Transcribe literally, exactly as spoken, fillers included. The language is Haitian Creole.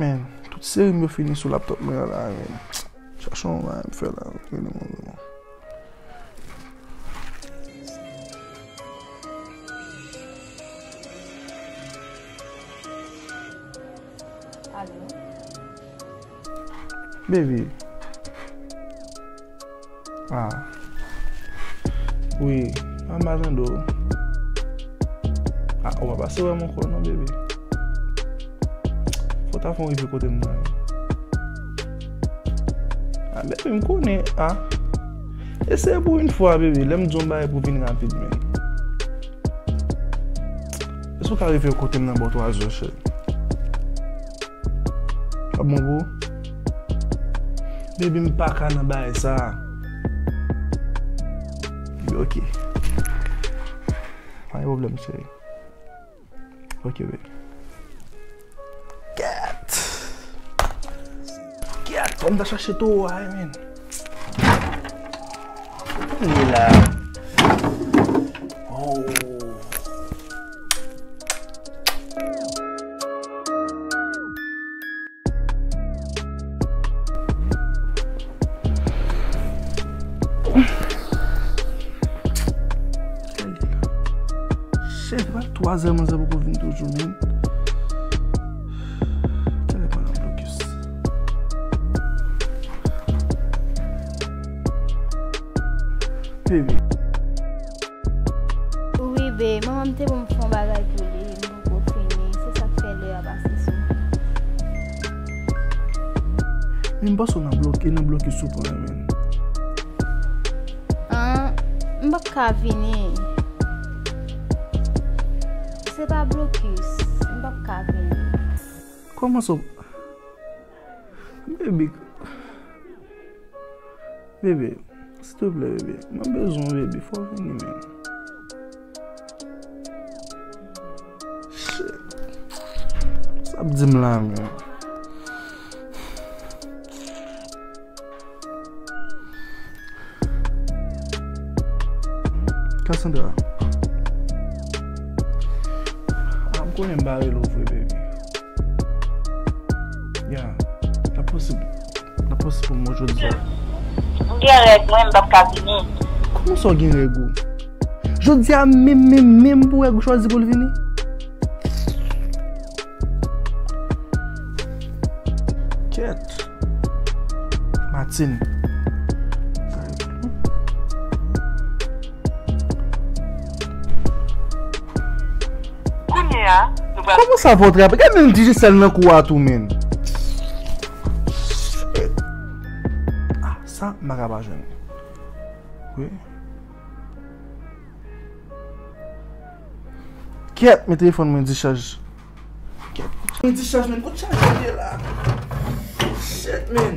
Men, tout seri m yo fini sou laptop mwen an la, men. Chache yon bagay m fè la, rele mwen vreman. Alo? Baby. Ah. Wi, m ap tande w. Ah, ou pa pase wè m ankò non, baby. Fò w ta fè w rive kote m nan. Ah, baby, m konnen, ah. Eseye pou yon fwa, baby. Lè m di w yon bagay pou w vin rapid, men. Èske w ka rive kote m nan bò twa zè, cheri? Sa bon pou ou? Baby, m pa ka nan bagay sa. Baby, ok. Pa gen pwoblèm, cheri. Ok, baby. Kèt! Kèt! Fò m ta chache towo a, men. Li la. Oh. Shit, se pa twa zè manzè poko vin toujou, men. Telefòn nan blokis. Baby. Wi, be, manman m te pou m fè yon bagay pou li, m poko fini. Se sa k fè lè a pase sou mwen. Men m panse w nan blok-, nan blokis ou pran, men. An, m p ap ka vini. Se pa blokis, m p ap ka vini. Kòman sa w Bebe. Bebe, silteplè, bebe. Mwen bezwen w, bebe. Fò w vini, men. Shit. Sa ap di m la, men. Cassandra. Ah, m konnen m pa rele w vre, baby. Ya, l ap posib. L ap posib pou mwen jodi a. M gen règ mwen, m p ap ka vini. Kòman sa w gen règ ou? Jodi a menm, menm, menm pou règ ou chwazi pou l vini? Kèt. Martine. Kounye a, nou pral... Kòman sa fè w trape? Gade menm Digicel nan kou a tou, men. Ah, sa, m pa ka pa jwenn. Wi. Kèt, men telefòn mwen dichaj. Kèt, mwen dichaj, men. Kot chajè m ye la? Shit, man.